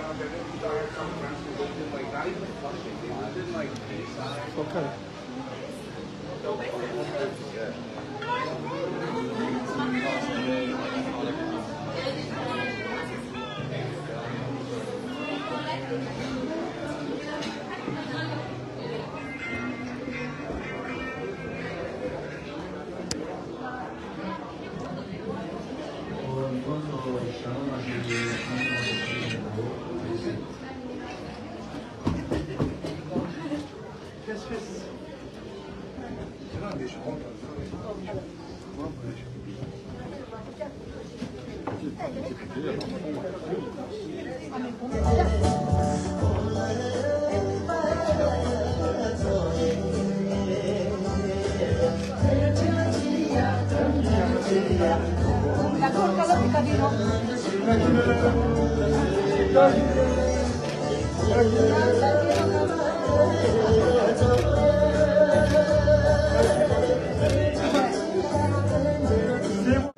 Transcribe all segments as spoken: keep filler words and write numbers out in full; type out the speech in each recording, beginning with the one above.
Okay.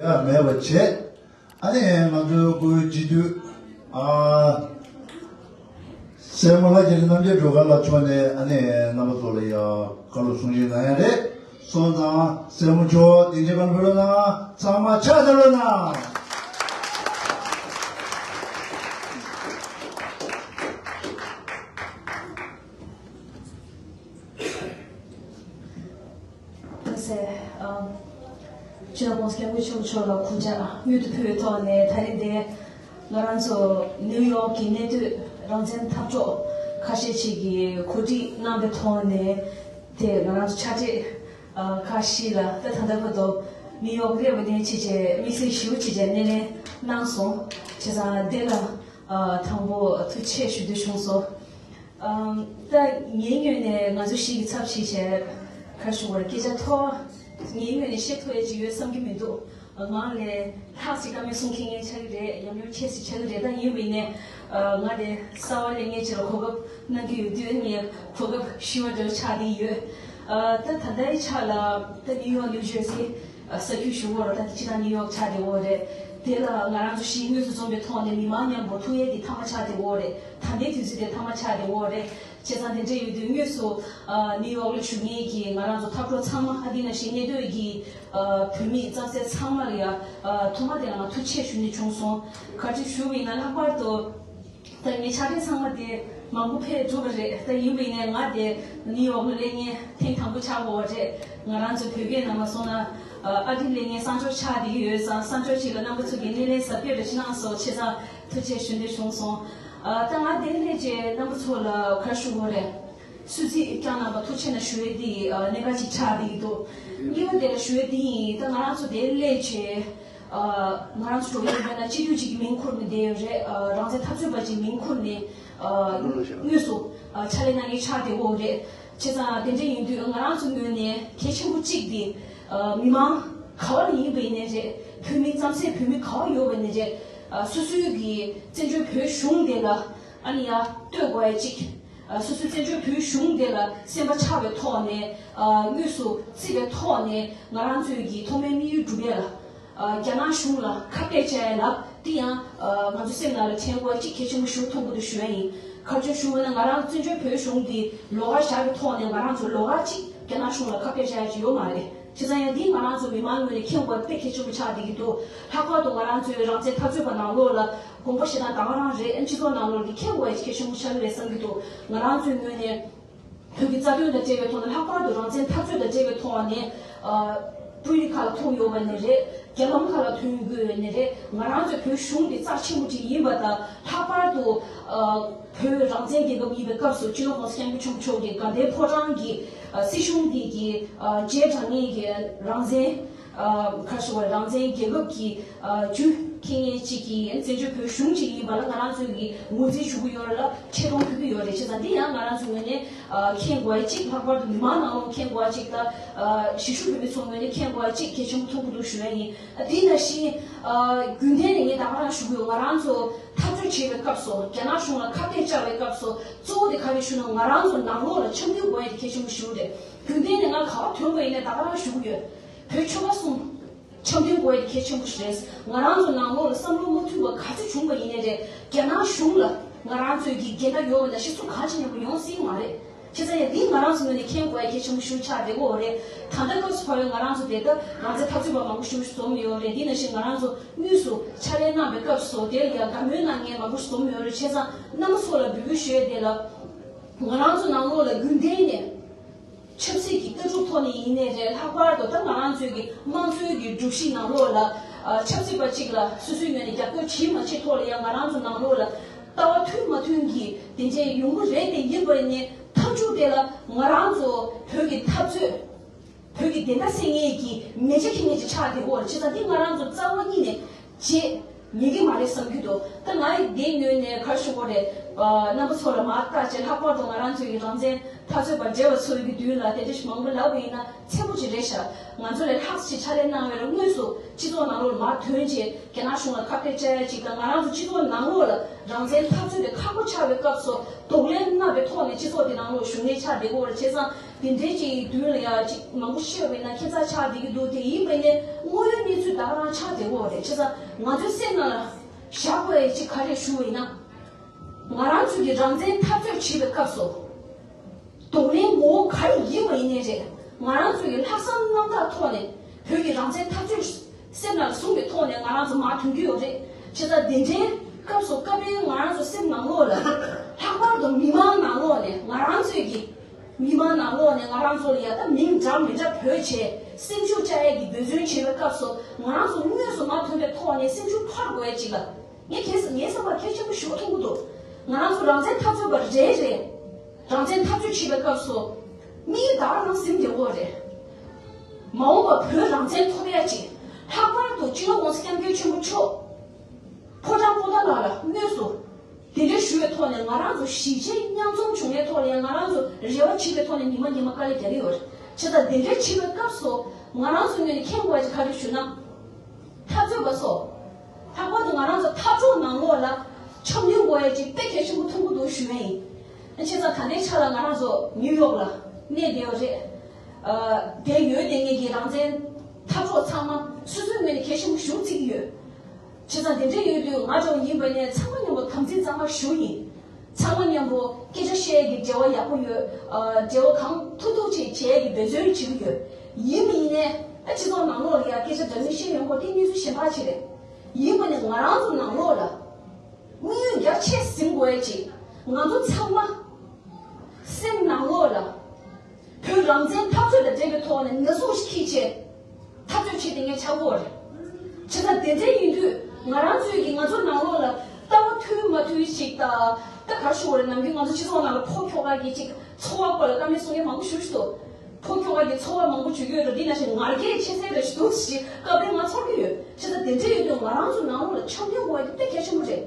ཡ་མེད་པ་བྱས། ཨ་ནི་ང་ཚོའི་སྐུའི་སྤྱི་འཐུས། ཨ། སྲས་མོ་ལྷ་རྒྱ་རི་རྣམ་རྒྱལ་སྒྲོལ་དཀར་ལགས་མཆོག་ནས་ཨ་ནི་རྣམ་པ་ཚོ་ལ་ཡ་བཀའ་སློབ་གསུང་བཤད་གནང་ཡ་རེད། སོང་ཙང་སྲས་མོ་མཆོག་སྡིངས་ཆ་སྒང་ལ་ཕེབས་རོགས་གནང་། ཚང་མ་ཕྱག་འཚལ་རོགས་གནང་། ལགས་སེ། ཨ། སྤྱི་ནོར་༸གོང་ས་༸སྐྱབས་མགོན་ཆེན་པོ་མཆོག་ལ་གུས་ཕྱག་སྔོན་དུ་ཕུལ་བའི་ཐོག་ནས། ད་རིང་འདིར་ང་རང་ཚོ་ནིའུ་ཡོག་གི་གནས་སྡོད་རང་བཙན་འཐབ་གྲོགས་ཁ་ཤས་ཤིག་གིས་གོ་སྒྲིག་གནང་བའི་ཐོག་ནས། དེ་ང་རང་ཚོ་ཕྱག་སྦྲེལ་ཨ་ཁག་བཞི་ལ། ད་ད་ལྟ་བར་དུ་ནིའུ་ཡོག་སླེབས་པ་ནས་བྱས་བྱས་དམིགས་བསལ་ཞེ་པོ་ཅིག་བྱས་སྣེ་ལེན་གནང་སོང་། བྱས་ཙང་དེ་ལ་ཨ་དང་པོ་ཐུགས་རྗེ་ཆེ་ཞུ་འདོད་བྱུང་སོང་། ཨམ། ད་ངའི་ངོས་ནས་ང་ཚོ་བཞི་གི་ཚབ་བྱས་བྱས་ག་རེ་ཞུ་དགོས་རེད། སྐད་ཆ་མཐོ་བ་ངའི་ངོས་ནས་བཤད་ཐུབ་ཡ་ཅིག་ཡོད་བསམ་གྱི་མི་འདུག་ང་ལས་ལྷག་ཅིག་བཀའ་མོལ་གསུང་མཁན་ཆགས་ཀྱི་རེད། ཉམས་མྱོང་ཆེ་ཞིག་ཆགས་ཀྱི་རེད། ད་ཡིན་པ་ཡིན་ནའི་ཨ་ང་དེ་གསར་པ་སླེབས་མཁན་ཅིག་ལ་གོ་སྐབས་གནང་གི་ཡོད་དུས། ངས་གོ་སྐབས་ཞུ་བ་འདྲ་བོ་ཆགས་བསྡད་ཡོད། ཨ་ད་ད་ལྟའི་ཆ་ལ་ད་ནིའུ་ཡོག་ནིའུ་ཇར་སི་ས་ཁུལ་ཞུ་དགོས་རེད། ད་སྤྱིར་བཏང་ནིའུ་ཡོག་ཆགས་བསྡད་ཡོད་རེད། དེ་ལ་ང་རང་ཚོ་བཞི་དངོས་སུ་འཛོམས་པའི་ཐོག་ནས་མི་མང་མཉམ་པོ་ཐུག་ཡས་དེ་ཐ་མ་ཆགས་བསྡད་ཡོད་རེད། ད་ལྟའི་དུས་ཚོད་དེ་ཐ་མ་ཆགས་བསྡད་ཡོད་རེད། བྱས་ཙང་དེ་འདྲ་ཡོད་དུས་དངོས་སུ་ཨ་ནིའུ་ཡོག་ལ་བཞུགས་མཁན་གྱི་ང་རང་ཚོ་འཐབ་གྲོགས་ཚང་མ། ཨ་དེ་ནང་བཞིན་གནས་སྡོད་ཀྱི་ཨ་བོད་མི་རྩམ་ཟན་ཚང་མ་ལ་ཡ་ཨ་ཐོག་མ་དེ་ལ་ང་ཐུགས་རྗེ་ཆེ་ཞུ་འདོད་བྱུང་སོང་། ག་རེ་ཞུ་བ་ཡིན་ན། ལྷག་པར་དུ་ད་ངའི་ཕྱག་སྦྲེལ་ཚང་མ་དེ་མང་པོ་ཕེབས་གྲུབ་པ་རེད། ད་ཡིན་པ་ཡིན་ནའི་ང་དེ་ནིའུ་ཡོག་ལ་སླེབས་མཁན་ཐེངས་དང་པོ་ཆགས་ཡོད་རེད། ང་རང་ཚོ་བོད་སྐད་ནང་ལ་སོང་ན་ཨ་ཨ་རིར་སླེབས་མཁན་གསར་འབྱོར་ཆགས་བསྡད་ཀྱི་ཡོད་ཙང་། གསར་འབྱོར་ཅིག་ལ་རྣམ་པ་ཚོ་གིས་སྣེ་ལེན་ཟབ་རྒྱས་འདྲ་ཅིག་གནང་སོང་། བྱས་ཙང་ཐུགས་རྗེ་ཆེ་ཞུ་འདོད་བྱུང་སོང་། ཨ་ད་ང་དེར་སླེབས་རྗེས་རྣམ་པ་ཚོ་ལ་ག་རེ་ཞུ་དགོས་རེད། གསོལ་ཚིགས་བསྐྱངས་གནང་བ་ཐུགས་རྗེ་ཆེ་གནང་ཞུ་ཡས་དེ་ཨ་གནད་འགག་ཅིག་ཆགས་བསྡད་ཀྱི་འདུག་གཉིས་པ་དེ་ལ་ཞུ་ཡས་དེ་ཡིན། ད་ང་རང་ཚོ་དེར་སླེབས་རྗེས་ཨ་ང་རང་ཚོ་འགྲོ་ཡས་དཔེར་ན་སྤྱི་འཐུས་ཅིག་གི་མིང་ཁུར་ནས་བསྡད་ཡོད་རེད། ཨ་རང་བཙན་འཐབ་རྩོད་པ་ཅིག་མིང་ཁུར་ནས་ཨ་དངོས་སུ་ཨ་ཕྱག་ལས་གནང་མཁན་ཆགས་བསྡད་ཡོད་རེད། བྱས་ཙང་དེ་འདྲ་ཡིན་དུས་ང་རང་ཚོ་ངོས་ནས་གལ་ཆེན་པོ་གཅིག་དེ་ཨ་མི་མང་ག་བ་ལ་ཡིན་པ་ཡིན་ནའི་རེད། བོད་མི་རྩམ་ཟན་བོད་མི་ག་བ་ཡོད་པ་ཡིན་ནའི་རེད། ཨ་སོ་སོའི་གི་བཙན་བྱོལ་བོད་གཞུང་དེ་ལ་ཨ་ནི་ཡར་གཏོད་དགོས་ཡ་གཅིག་ཨ་སོ་སོའི་བཙན་བྱོལ་བོད་གཞུང་དེ་ལ་སེམས་པ་ཆགས་པའི་ཐོག་ནས། ཨ་དངོས་སུ་བརྩི་བའི་ཐོག་ནས་ང་རང་ཚོའི་གི་ཐོག་མའི་དམིགས་ཡུལ་སྒྲུབ་ཡ་ལ། ཨ་རྒྱ་ནག་གཞུང་ལ་ཁ་གཏད་བཅག་ཡ་ལ་དེ་ཡང་ཨ་ང་ཚོ་སེམས་ནང་ལ་དྲན་དགོས་ཡ་གཅིག་གལ་ཆེན་པོ་ཞིག་མཐོང་གི་འདུག་ཞུ་ཡ་ཡིན། ག་རེ་བྱུང་ཞུ་བ་ན་ང་རང་བཙན་བྱོལ་བོད་གཞུང་འདི་ལོགས་ཀ་བཞག་གི་ཐོག་ནས་ང་རང་ཚོ་ལོགས་ཀ་གཅིག་རྒྱ་ནག་གཞུང་ལ་ཁ་གཏད་བཅག་ཡ་ཅིག་ཡོད་མ་རེད། བྱས་ཙང་ཡང་འདི་ང་རང་ཚོ་མི་མང་ངོས་ནས་མཁྱེན་དགོས་དཔེ་གལ་ཆེན་པོ་ཆགས་བསྡད་ཀྱི་འདུག་ལྷག་པར་དུ་ང་རང་ཚོའི་རང་བཙན་འཐབ་རྩོད་པ་ནང་ལོགས་ལ་དགོངས་པ་བཞེས་སྟངས་ད་ག་རང་རེད། སྤྱི་ཚོགས་ནང་ལོགས་ལ་འདི་མཁྱེན་དགོས་ཡ་གལ་ཆེན་པོ་ཆགས་ཀྱི་རེད་བསམ་གྱི་འདུག་ང་རང་ཚོའི་ངོས་ནས་བོད་ཀྱི་རྩ་དོན་དང་འབྲེལ་བའི་ཐོག་ནས། ལྷག་པར་དུ་རང་བཙན་འཐབ་རྩོད་དང་འབྲེལ་བའི་ཐོག་ནས། ཨ་པུ་རི་ཁ་ལ་ཐུག་ཡོད་པ་ནས་རེད། རྒྱ་ལམ་ཁ་ལ་ཐོན་དགོས་ནས་རེད། ང་རང་ཚོའི་བོད་གཞུང་འདི་རྩ་ཆེན་པོ་ཅིག་ཡིན་པ་དང་། ལྷག་པར་དུ་ཨ་བོད་རང་བཙན་རྒྱལ་ཁབ་ཡིན་པའི་སྐབས་སུ་སྤྱི་ནོར་༸གོང་ས་༸སྐྱབས་མགོན་ཆེན་པོ་མཆོག་གིས་དགའ་ལྡན་ཕོ་བྲང་གི་ཨ་སྲིད་གཞུང་འདི་གི་ཨ་རྗེས་འབྲང་མཁན་གྱི་རང་བཙན། ཨ་ག་རེ་ཞུ་དགོས་རེད། རང་བཙན་རྒྱལ་ཁབ་ཀྱི་ཨ་རྒྱུ་འཁྱེར་མཁན་ཅིག་གི་བཙན་བྱོལ་བོད་གཞུང་ཅིག་ཡིན་པ་ལ་ང་རང་ཚོས་ཀྱི་ངོས་འཛིན་ཞུ་གི་ཡོད་རེད་ལ། ཆེ་མཐོང་ཕུལ་གྱི་ཡོད་རེད། བྱས་ཙང་འདི་ཡང་ང་རང་ཚོའི་ངོས་ནས་ཨ་མཁྱེན་དགོས་ཡ་གཅིག་ལྷག་པར་དུ་མི་མང་ནང་ལོགས་མཁྱེན་དགོས་ཡ་གཅིག་དང་། ཨ་གཞིས་བཞུགས་བོད་མི་ཚོའི་ངོས་ནས་མཁྱེན་དགོས་ཡ་གཅིག་གལ་ཆེན་པོ་མཐོང་གི་འདུག་ཞུ་ཡ་ཡིན། ཨ་དེ་ནང་བཞིན་ཨ་རྒྱུན་ལྡན་ནས་ངས་ད་ག་རང་ཞུ་གི་ཡོད། ང་རང་ཚོ་འཐབ་རྩོད་བྱེད་པའི་སྐབས་སུ། རྒྱ་ནག་གཞུང་ལ་ཁ་གཏད་བཅག་པའི་སྐབས་སུ་གཙོ་བོ་དེ་ག་རེ་ཞུ་ན། ང་རང་ཚོ་ནང་ལོགས་ལ་འཆམ་མཐུན་དགོས་ཡ་དེ་གལ་ཆེན་པོ་ཞེ་པོ་རེད། རྒྱུན་ལྡན་ནས་ང་ག་བ་ཐོན་པ་ཡིན་ནའི་ད་ག་རང་ཞུ་གི་ཡོད། བོད་ཆོལ་ཁ་གསུམ་འཆམ་མཐུན་དགོས་ཡ་དེ་གལ་ཆེན་པོ་ཞིག་རེད། ང་རང་ཚོ་ནང་ལོགས་ལ་བསམ་བློ་མ་མཐུན་པ་ག་ཚོད་བྱུང་པ་ཡིན་ནའི་རེད། རྒྱ་ནག་གཞུང་ལ་ ང་རང་ཚོའི་གི་འགལ་ཟླ་ཡོད་པ་ན་ཤི་སུ་གང་ཅི་ཉམས་པོ་ཡོང་སྲིད་མ་རེད། བྱས་ཙང་ཡང་འདི་ང་རང་ཚོ་ངོས་ནས་མཁྱེན་དགོས་ཡ་གལ་ཆེན་པོ་ཞིག་ཆགས་བསྡད་ཡོད་རེད། ད་ལྟ་སྐབས་སུ་བབས་པའི་ང་རང་ཚོ་དེ་ལྟ་རང་བཙན་འཐབ་རྩོད་པ་མང་པོ་ཞིག་འཛོམས་ཡོད་རེད། འདི་ནང་བཞིན་ང་རང་ཚོ་དངོས་སུ་ཕྱག་ལས་གནང་བའི་སྐབས་སུ་དེ་ལ་ཡང་དགའ་མོས་གནང་མཁན་མང་པོ་ཞིག་འཛོམས་ཡོད་རེད། བྱས་ཙང་རྣམ་པ་ཚོ་ལ་འབོད་སྐུལ་ཞུ་ཡ་དེ་ལ་ང་རང་ཚོ་ནང་ལོགས་ལ་རྒྱུན་ལྡན་ནས་ཆབ་སྲིད་ཀྱི་ལྟ་གྲུབ་ཐོག་ནས་ཡིན་ནའི་རེད། ལྷག་པར་དུ་ད་ང་རང་ཚོའི་གི་དམངས་གཙོའི་གི་སྒྲིག་གཞི་ནང་ལོགས་ལ་ཨ་ཆབ་སྲིད་པ་གཅིག་ལ་སོ་སོའི་ངོས་ནས་རྒྱབ་སྐྱོར་བྱེད་མ་བྱེད་ཐོག་ལ་ཡང་ང་རང་ཚོ་ནང་ལོགས་ལ་ལྟ་བ་མཐུན་མ་མཐུན་གྱི་དེ་འདྲའི་ཡོང་གི་རེད། དེ་ཡིན་པ་ནི་མཐའ་མཇུག་དེ་ལ་ང་རང་ཚོ་བོད་ཀྱི་འཐབ་རྩོད་བོད་ཀྱི་བདེན་མཐའ་གསལ་མཁན་གྱི་མེ་ལྕེ་འཁྱེར་མཁན་ཅིག་ཆགས་བསྡད་ཡོད་རེད། བྱས་ཙང་འདི་ང་རང་ཚོ་རྩ་བ་ཉིད་ནས་བྱེད་ཉན་གི་མ་རེད་བསམ་གྱི་འདུག་ད་ང་ཡི་འདི་ངོས་ནས་ག་རེ་ཞུ་དགོས་རེད། ཨ་རྣམ་པ་ཚོ་ལ་མར་བལྟས་བྱས་ལྷག་པར་དུ་ང་རང་ཚོའི་རང་བཙན་འཐབ་རྩོད་པ་བགྲེས་པ་ཚོའི་གི་མདུན་ལ་དེ་འདྲ་ཞིག་མང་པོ་ལབ་པ་ཡིན་ན་མཚན་པོ་ཅིག་རེད་ཤག་ང་ཚོ་ལས་ལྷག་ཅིག་ཕྱག་ལས་གནང་བའི་ལ་དངོས་སུ་སྤྱི་ཚོགས་ནང་ལོགས་ལ་མར་ཐོན་བྱས་རྒྱ་ནག་གཞུང་ལ་ཁ་གཏད་བཅག་ཡ་ཅིག་དང་། ང་རང་ཚོ་སྤྱི་ཚོགས་ནང་ལོགས་ལ་རང་བཙན་འཐབ་རྩོད་དེ་ཁག་པོ་ཆགས་པའི་སྐབས་སུ་གདོང་ལེན་གནང་བའི་ཐོག་ནས་སྤྱི་ཚོགས་དེ་ནང་ལོགས་ཞུགས་མཁན་ཆགས་བསྡད་ཡོད་རེད། བྱས་ཙང་དེ་འདྲའི་ཅིག་མདུན་ལ་ཡ་ཅིག་མང་པོ་བཤད་པ་ཡིན་ན་ཁྱད་མཚར་ཆགས་བསྡད་ཀྱི་འདུག་དེ་ཡིན་པ་ཡིན་ནའི་དངོས་ཡོད་གནས་ཚུལ་ད་ག་རང་ཆགས་བསྡད་ཡོད་རེད། བྱས་ཙང་ང་ཚོའི་སེམས་ནང་ལ་བཞག་དགོས་ཡ་ཅིག་ག་རེ་ཞུ་བ་ཡིན་ན། ང་རང་ཚོ་གི་རང་བཙན་འཐབ་རྩོད་བྱེད་པའི་སྐབས་སུ་གདོང་ལེན་ངོ་བོ་ག་རེ་ཡིན་པ་ཡིན་ནའི་རེད། ང་རང་ཚོ་གི་ལྷག་བསམ་རྣམ་དག་ཐོག་ནས་བོད་ཀྱི་རང་བཙན་འཐབ་རྩོད་སེམས་ནང་བཟུང་བའི་ཐོག་ནས་ང་རང་ཚོ་མར་ཐོན་གྱི་ཡོད་རེད། བྱས་ཙང་དེ་འདྲའི་སྐབས་སུ་སྐབས་རེ་ང་རང་ཚོ་སེམས་ནང་ལོགས་ལ་ལྷག་པར་དུ་མི་མང་ནང་ལོགས་ནས་ང་རང་ཚོའི་གི་མི་མང་ནང་ལོགས་ནས་ང་རང་ཚོ་ལ་ཡ་ད་མིང་འདྲ་མི་འདྲ་འབོད་བྱས་སེམས་ཤུགས་བཅག་ཡས་ཀྱི་འབད་བརྩོན་བྱེད་པའི་སྐབས་སུ་ང་རང་ཚོ་དངོས་སུ་མར་ཐོན་པའི་ཐོག་ནས་སེམས་ཤུགས་འཕར་དགོས་ཡ་ཅིག་ལ། ངས་ཁྱེད་ངའི་བསམ་པར་གལ་ཆེན་པོ་ཞིག་མཐོང་གི་འདུག་ང་རང་ཚོ་རང་བཙན་འཐབ་རྩོད་པ་རེ་རེ་རང་བཙན་འཐབ་རྩོད་བྱེད་པའི་སྐབས་སུ་དམིགས་ཡུལ་ད་ག་རང་ཟིན་བསྡད་ཡོད་རེད། མ་འོངས་པར་བོད་རང་བཙན་ཐོབ་ཡ་ཅིག་ལྷག་པར་དུ་སྤྱི་ནོར་༸གོང་ས་༸སྐྱབས་མགོན་ཆེན་པོ་མཆོག་ཕོ་བྲང་པོ་ཏཱ་ལ་ལ་དངོས་སུ་གདན་འདྲེན་ཞུ་བའི་ཐོག་ནས་ང་རང་ཚོ་གཞིས་བྱེས་མཉམ་འཛོམས་བྱུང་བའི་ཐོག་ནས་ང་རང་ཚོ་རེ་བ་བྱེད་པའི་ཐོག་ནས་ཉི་མ་ཉི་མ་དཀའ་ལས་རྒྱག་གི་ཡོད་རེད། བྱས་ཙང་གདན་འདྲེན་བྱེད་པའི་སྐབས་སུ་ང་རང་ཚོ་ངོས་ནས་མཁྱེན་དགོས་ཡ་ཅིག་ག་རེ་ཞུ་ན། འཐབ་རྩོད་པ་ཚོ། ལྷག་པར་དུ་ང་རང་ཚོ་འཐབ་གྲོགས་ནང་ལོགས་ལ་འཆམ་མཐུན་དགོས་ཡ་ཅིག་དཔེ་གལ་ཆེན་པོ་མཐོང་གི་འདུག་ཞུ་ཡ་ཡིན། བྱས་ཙང་ད་ལྟའི་ཆ་ལ་ང་རང་ཚོ་ནིའུ་ཡོག་ལ་གནས་བསྡད་ཡོད་རེད། ཨ། དེ་ཡོད་དེ་ངེད་ཀྱི་རང་བཙན་འཐབ་གྲོགས་ཚང་མ་སོ་སོའི་ངོས་ནས་གལ་ཆེན་པོ་ཞེ་པོ་བརྩི་གི་ཡོད། བྱས་ཙང་དེ་འདྲ་ཡོད་དུས་ང་འདྲ་བོ་ཡིན་པ་ནས་ཚང་མ་མཉམ་པོ་དམ་ཚིག་གཙང་མ་ཞུ་ཡིན། ཚང་མ་མཉམ་པོ་སྐད་ཆ་བཤད་ཡས་ཀྱི་འབྲེལ་བ་ཡག་པོ་ཡོད། ཨ། འབྲེལ་བ་གང་ཐུབ་ཐུབ་ཅིག་བྱེད་ཡས་ཀྱི་འབད་བརྩོན་བྱེད་ཀྱི་ཡོད། ཡིན་པ་ཡིན་ནའི་ཨ་སྤྱི་ཚོགས་ནང་ལོགས་ལ་ཡ་སྐད་ཆ་འདྲ་མིན་བཤད་ཡོང་སྐོར་དེ་གནས་ཚུལ་གཞན་པ་ཅིག་རེད། ཡིན་པ་ནི་ང་རང་ཚོ་ནང་ལོགས་ལ་དམིགས་ཡུལ་རྒྱ་ཆེ་ཟིན་དགོས་ཡས་ཅིག་ང་ཚོ་ཚང་མ་སེམས་ནང་ལོགས་ལ་བོད་རང་བཙན་འཐབ་རྩོད་དང་འབྲེལ་བའི་ཐོག་ནས་ན་ཟུག་ཞིག་འཁྱེར་བྱས། འཐབ་རྩོད་བྱེད་དེ་ངས་ཆགས་ཀྱི་ཡོད་རེད། བྱས་ཙང་དེ་འདྲ་ཡིན་དུས་ང་རང་ཚོའི་གི་ང་ཚོ་ནང་ལོགས་ལ་ལྟ་བ་མཐུན་མ་མཐུན་ཞིག་དང་། ད་ག་རེ་ཞུ་དགོས་རེད། ནམ་རྒྱུན་ང་ཚོ་སྤྱི་ཚོགས་ནང་ལ་ཕོ་ཁྱོ་ག་གི་ཅིག་འཚོ་བ་སྐོར་ལ་བཀའ་མོལ་གསུང་མཁན་མང་པོ་ཞེ་པོ་ཞིག་འདུག་ཕོ་ཁྱོ་ག་གི་འཚོ་བ་མང་པོ་བྱེད་ཀྱི་ཡོད་རེད། འདི་ནང་བཞིན་ངར་སྐད་ཆེ་ས་རེ་ཞིག་འདུག་ཞེས་སྐབས་རེ་ང་ཚོར་གྱི་ཡོད། བྱས་ཙང་དེ་འདྲ་ཡིན་དུས་ང་རང་ཚོ་ནང་ལོགས་ལ་འཆམ་མཐུན་དགོས་ཡ་དེ་དཔེ་གལ་ཆེན་པོ་རེད།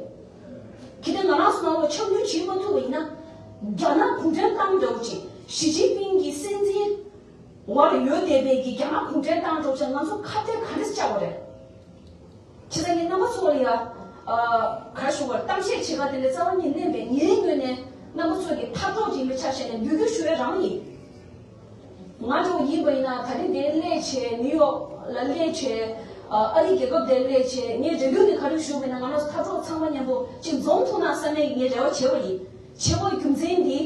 གལ་ཏེ་ང་རང་ཚོ་ནང་ལོགས་འཆམ་མཐུན་བྱེད་མ་ཐུབ་པ་ཡིན་ན། རྒྱ་ནག་གུང་ཁྲན་ཏང་འདྲ་བོ་ཅིག་ཞི་ཅིན་ཕིང་གི་སྲིད་འཛིན་འོག་ལ་ཡོད་བསྡད་པའི་གི་རྒྱ་ནག་གུང་ཁྲན་ཏང་འདྲ་བོ་ཅིག་ང་ཚོ་ཁ་གཏད་ག་འདྲས་བཅག་པ་རེད། བྱས་ཙང་ངས་རྣམ་པ་ཚོ་ལ་ཡ། ཨ། ག་རེ་ཞུ་དགོས། གཏམ་བཤད་བྱེད་ག་དེ་འདྲ་རྩ་བ་ཉིད་ནས་མེད། ངའི་ངོས་ནས་རྣམ་པ་ཚོ་གི་འཐབ་གྲོགས་ཅིག་ཡིན་པའི་ཆ་བཞག་ནས་འབོད་སྐུལ་ཞུ་ཡ་རང་ཡིན། ང་འདྲ་བོ་ཡིན་པ་ཡིན་ན་ད་རིང་འདིར་སླེབས་བྱས་ནིའུ་ཡོག་ལ་སླེབས་བྱས། ཨ། ཨ་རི་རྒྱལ་ཁབ་དེར་སླེབས་བྱས་ངས་རེ་འདུན་དེ་ག་རེ་ཞུ་བ་ཡིན་ན། ང་རང་ཚོ་འཐབ་གྲོགས་ཚང་མ་མཉམ་པོ་ཅིག་འཛོམས་ཐུབ་ན་བསམ་ནས་ངས་རེ་བ་བྱས་པ་ཡིན། བྱས་པའི་རྒྱུ་མཚན་འདི།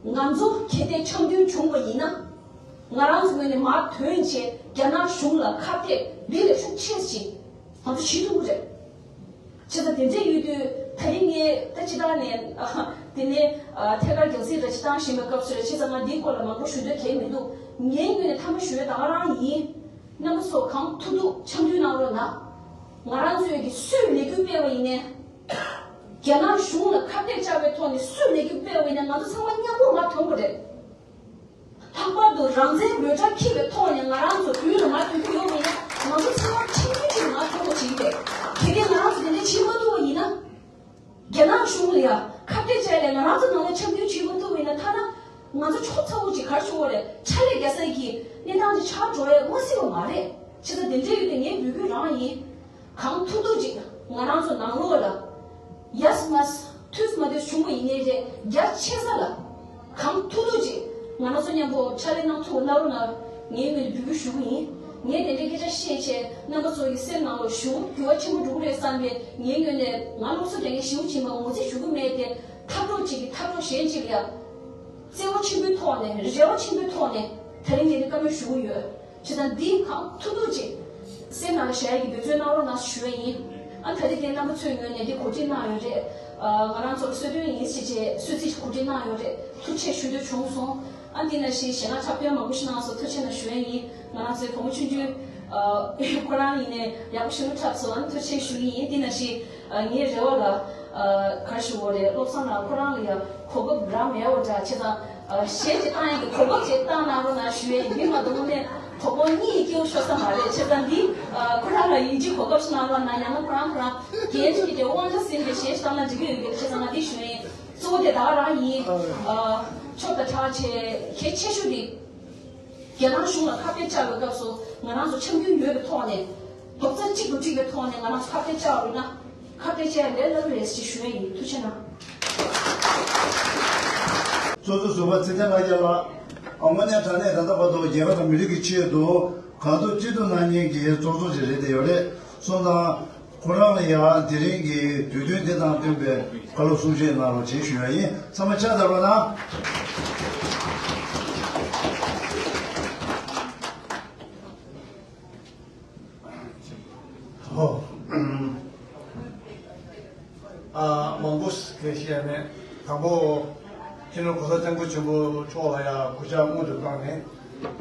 ང་ཚོ་གལ་ཏེ་འཆམ་མཐུན་བྱུང་བ་ཡིན་ན། ང་རང་ཚོ་ངོས་ནས་མར་ཐོན་བྱས་རྒྱ་ནག་གཞུང་ལ་ཁ་གཏད་འདི་ལས་ཤུགས་ཆེ་ཞིག་ང་ཚོ་བྱེད་ཐུབ་ཀྱི་རེད། བྱས་ཙང་དེ་འདྲ་ཡོད་དུས་ད་རིང་ངས་ད་སྤྱིར་བཏང་ནས། ཨ། དེ་ནས། ཨ། ཐད་ཀར་རྒྱང་སྲིང་འདྲ་ཅིག་བཏང་བཞིན་པའི་སྐབས་སུ་རེད། བྱས་ཙང་ང་འདིའི་སྐོར་ལ་མང་པོ་ཞུ་འདོད་གང་ཡང་མི་འདུག་ངའི་ངོས་ནས་མཐའ་མ་ཞུ་ཡ་ད་ག་རང་ཡིན། རྣམ་པ་ཚོ་གང་ཐུབ་ཐུབ་འཆམ་མཐུན་གནང་རོགས་གནང་། ང་རང་ཚོས་ཀྱི་སུས་ལས་འགུལ་སྤེལ་བ་ཡིན་ནའི། རྒྱ་ནག་གཞུང་ལ་ཁ་གཏད་བཅག་པའི་ཐོག་ནས་སུས་ལས་འགུལ་སྤེལ་བ་ཡིན་ནའི་ང་ཚོ་ཚང་མ་མཉམ་པོ་མར་ཐོན་དགོས་རེད། ལྷག་པར་དུ་རང་བཙན་འབོད་སྒྲ་འཁྱེར་བའི་ཐོག་ནས་ང་རང་ཚོ་དུས་ལ་མར་ཐོན་གྱི་ཡོད་པ་ཡིན་ན་ང་ཚོ་ཚང་མ་ཆིག་སྒྲིལ་གྱིས་མར་ཐོན་དགོས་བྱེད་ཀྱི་རེད། གལ་ཏེ་ང་རང་ཚོ་དེ་འདྲ་བྱེད་མ་ཐུབ་པ་ཡིན་ན། རྒྱ་ནག་གཞུང་ལ་ཡ་ཁ་གཏད་བཅག་ནས་ང་རང་ཚོ་ནང་ལ་འཆམ་མཐུན་བྱེད་མ་ཐུབ་པ་ཡིན་ན། ཐ་ན་ང་ཚོ་ཆོ་ཚ་བོ་ཅིག་ག་རེ་ཞུ་དགོས་རེད། ཕྱག་ལས་རྒྱག་སའི་གི་གནས་སྟངས་ཅིག་ཆགས་འགྲོ་ཡ་མ་སྲིད་པ་མ་རེད། བྱས་ཙང་དེ་འདྲ་ཡོད་དུས་ངའི་འབོད་སྐུལ་རང་ཡིན། གང་ཐུབ་ཐུབ་ཅིག་ང་རང་ཚོ་ནང་ལོགས་ལ་ཡས་མས་ཐུས་མ་ཐུས་བྱུང་བ་ཡིན་ནའི་རེད། རྒྱ་ཆེ་ས་ལ་གང་ཐུབ་ཐུབ་ཅིག་ང་རང་ཚོ་མཉམ་པོ་ཕྱག་ལས་གནང་ཐུབ་པ་གནང་རོགས་གནང་། ངའི་ངོས་ནས་འབོད་སྐུལ་ཞུ་གི་ཡིན། ངས་དེ་འདྲའི་སྐད་ཆ་བཤད་བྱས་རྣམ་པ་ཚོ་ཡི་སེམས་ནང་ལ་ཞེ་པོ་འགྱུར་བ་ཆེན་པོ་འགྲོ་གི་རེད་བསམ་པས། ངའི་ངོས་ནས་ང་སློབ་གསོ་རྒྱག་མཁན་ཞེ་པོ་ཅིག་མ་ངོ་ཚ་ཞུ་གི་མེད་དེ། འཐབ་གྲོགས་གཅིག་གིས་འཐབ་གྲོགས་གཞན་གཅིག་ལ་ཡ་བརྩེ་བ་ཆེན་པོའི་ཐོག་ནས། རེ་བ་ཆེན་པོའི་ཐོག་ནས་དེ་རིང་ངས་འདི་བཀའ་མོལ་ཞུ་གི་ཡོད། བྱས་ཙང་འདི་གང་ཐུབ་ཐུབ་ཅིག་སེམས་ནང་ལ་བཞག་ཡག་གི་འབད་བརྩོན་གནང་རོགས་གནང་ཞུ་ཡ་ཡིན། ཨ། ད་རེས་དེ་རྣམ་པ་ཚོའི་ངོས་ནས་འདི་གོ་སྒྲིག་གནང་ཡོད་རེད། ཨ། ང་རང་ཚོར་གསོལ་སྟོན་ཡིན་ཟེར་བྱས་གསོལ་ཚིགས་གོ་སྒྲིག་གནང་ཡོད་རེད། ཐུགས་རྗེ་ཆེ་ཞུ་འདོད་བྱུང་སོང་། ཨ། འདི་ནང་བཞིན་ཞལ་ལག་ཕྱག་དཔེ་མང་པོ་ཞིག་གནང་སོང་། ཐུགས་རྗེ་གནང་ཞུ་ཡ་ཡིན། ང་རང་ཚོའི་བུ་མོ་ཆུང་ཆུང་། ཨ། ཁོ་རང་ཡིན་ནའི་ཡག་པོ་ཞེ་པོ་འཁྲབ་སོང་། ཨ་ནི་ཐུགས་རྗེ་ཆེ་ཞུ་གི་ཡིན། འདི་ནང་བཞིན། ཨ། ངའི་རེ་བ་ལ། ཨ། ག་རེ་ཞུ་དགོས་རེད། བློ་བཟང་ལགས་ཁོ་རང་ལ་ཡ་གོ་སྐབས་རག་མེད་པ་འདྲ། བྱས་ཙང་། ཨ། གཞས་ཅིག་བཏང་ཡག་གི་གོ་སྐབས་ཅིག་བཏང་གནང་རོགས་གནང་ཞུ་ཡ་ཡིན། མི་མ་གཏོགས་དངོས་གནས་གྲོགས་པོ་གཉིད་སྐྱིད་པོ་ཤོར་ས་མ་རེད། བྱས་ཙང་འདི། ཨ། ཁོ་རང་ལ་ཡིན་གཅིག་གོ་སྐབས་ཤིག་གནང་རོགས་གནང་། ཡང་ན་ཁོ་རང་ཁོ་རང་རྒན་ཅིག་གིས་དབང་ཆ་ཟིན་པའི་གཞས་ཤིག་བཏང་ན་འགྲིག་གི་ཡོད་ཀྱི་རེད། བྱས་ཙང་ང་འདི་ཞུ་ཡ་ཡིན། གཙོ་བོ་དེ་ད་ག་རང་ཡིན། ཨ། ཆོབ་དང་ཁྲག་ཆེ་གལ་ཆེ་ཤོས་དེ། རྒྱལ་ནང་གཞུང་ལ་ཁ་གཏད་བཅག་པའི་སྐབས་སུ་ང་རང་ཚོ་འཆམ་མཐུན་ཡོད་པའི་ཐོག་ནས། རྡོག་རྩ་གཅིག་ཏུ་བསྒྲིལ་བའི་ཐོག་ནས་ང་རང་ཚོ་ཁ་གཏད་བཅག་པ་ཡིན་ན། ཁ་གཏད་བཅག་ཡ་ལས་སླ་པོ་རེད་ཅེས་ཞུ་ཡ་ཡིན། ཐུགས་རྗེ་གནང་། ཚོགས་གཙོ་ཟུར་པ་ཚེ་བརྟན་ལྷ་རྒྱལ་ལགས། ཨ། དངོས་གནས་དྲང་གནས་ད་ལྟ་བར་དུ་རྒྱལ་ཁབ་དང་མི་རིགས་ཀྱི་ཆེད་དུ་གང་ཐུབ་ཅི་ཐུབ་གནང་མཁན་གྱི་ཚོགས་གཙོ་ཞིག་རེད་བསྡད་ཡོད་རེད། སོང་ཙང་ཁོ་རང་ལ་ཡང་དེ་རིང་གི་དུས་སྟོན་དེ་དང་བསྟུན་པའི་བཀའ་སློབ་གསུང་བཤད་གནང་རོགས་ཞེས་ཞུ་ཡ་ཡིན། ཚང་མ་ཕྱག་བརྡབ་རོགས་གནང་། ཨོ། ཨ། མང་པོ་ཞིག་བཤད་ཡ་མེད། དང་པོ་སྤྱི་ནོར་གོང་ས་སྐྱབས་མགོན་ཆེན་པོ་མཆོག་ལ་ཡང་གུས་ཕྱག་སྔོན་དུ་བཏང་ནས།